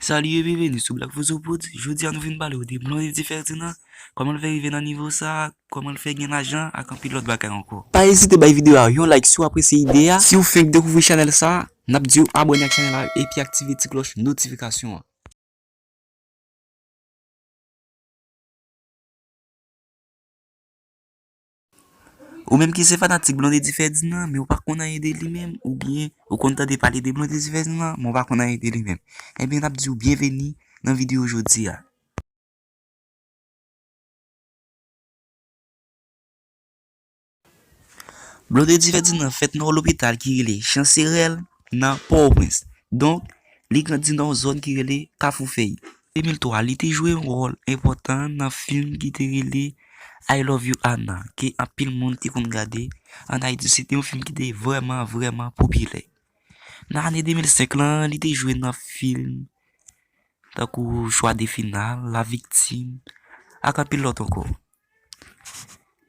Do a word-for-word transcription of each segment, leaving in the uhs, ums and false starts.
Salut et bienvenue sou Black Vozo Prodz. Jodi a nou vin pale w de Blondedy Ferdinand, kòman l fè rive nan nivo sa, kòman l fè gen lajan ak anpil lòt bagay ankò. Pa ezite bay videyo a yon like si w apresye ide a. Si w fenk dekouvri chanèl sa, n ap di w abòne ak chanèl la epi aktive ti klòch notifikasyon an. Ou menm ki se fanatik Blondedy Ferdinand, men ou pa konn anyen de li menm, oubyen ou konn tande pale de Blondedy Ferdinand, men ou pa konn anyen de li menm. Ebyen, n ap di w byenveni nan videyo jodi a. Blondedy Ferdinand fèt nan yon lopital ki rele Chancerelle nan Pòtoprens. Donk, li grandi nan yon zòn ki rele Kafou Fèy. De mil twa, li te jwe yon wòl enpòtan nan fim ki te rele I Love You Anna, ke anpil moun te konn gade ann Ayiti. Se te yon fim ki te vrèman, vrèman popilè. Nan ane de mil senk lan, li te jwe nan fim tankou Choix de Final, La Victime, ak anpil lòt ankò.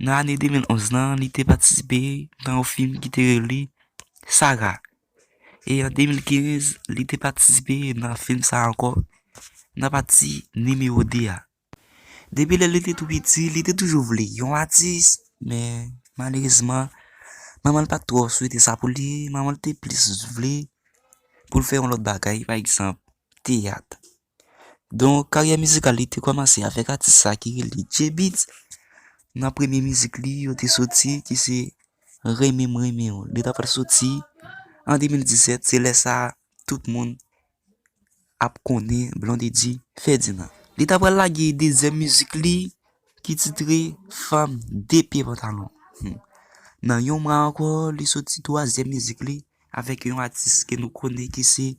Nan ane de mil onz lan, li te patisipe nan yon fim ki te rele Sarah. E an de mil kenz, li te patisipe nan fim sa a ankò, nan pati nimewo de a. Depi lè li te tou piti, li te toujou vle yon atis, men malerezman, manman l pa t twò swete sa pou li. Manman l te plis vle pou l fè yon lòt bagay, pa egzanp, teyat. Donk, karyè mizikal li te kòmanse avèk atis sa ki rele J-Beatz. Nan premye mizik li, yo te soti, ki se Renmen m renmen w. Li ta pral soti an de mil disèt, se lè sa a tout moun ap konnen Blondedy Ferdinand. Li ta pral lage dezyèm mizik li ki titre Fanm de pye pantalon. Hmm. Nan yon mwa ankò, li soti twazyèm mizik li avèk yon atis ke nou konnen ki se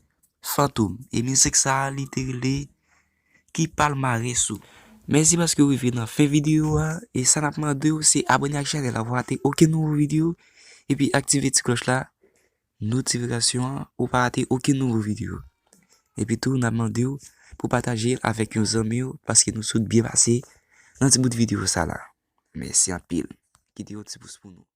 Fantom. E mizik sa a, li te rele Ki Palmarès Ou. Mèsi paske w rive nan fen videyo a. E sa n ap mande w, se abòne ak chanèl la pou w pa rate okenn nouvo videyo. Epi aktive ti klòch la, notifikasyon an, pou w pa rate okenn nouvo videyo. Epi tou, n ap mande w pou w pataje l avèk yon zanmi w, paske nou sot byen pase nan ti bout videyo sa la. Mèsi anpil. Kite yon ti pous pou nou.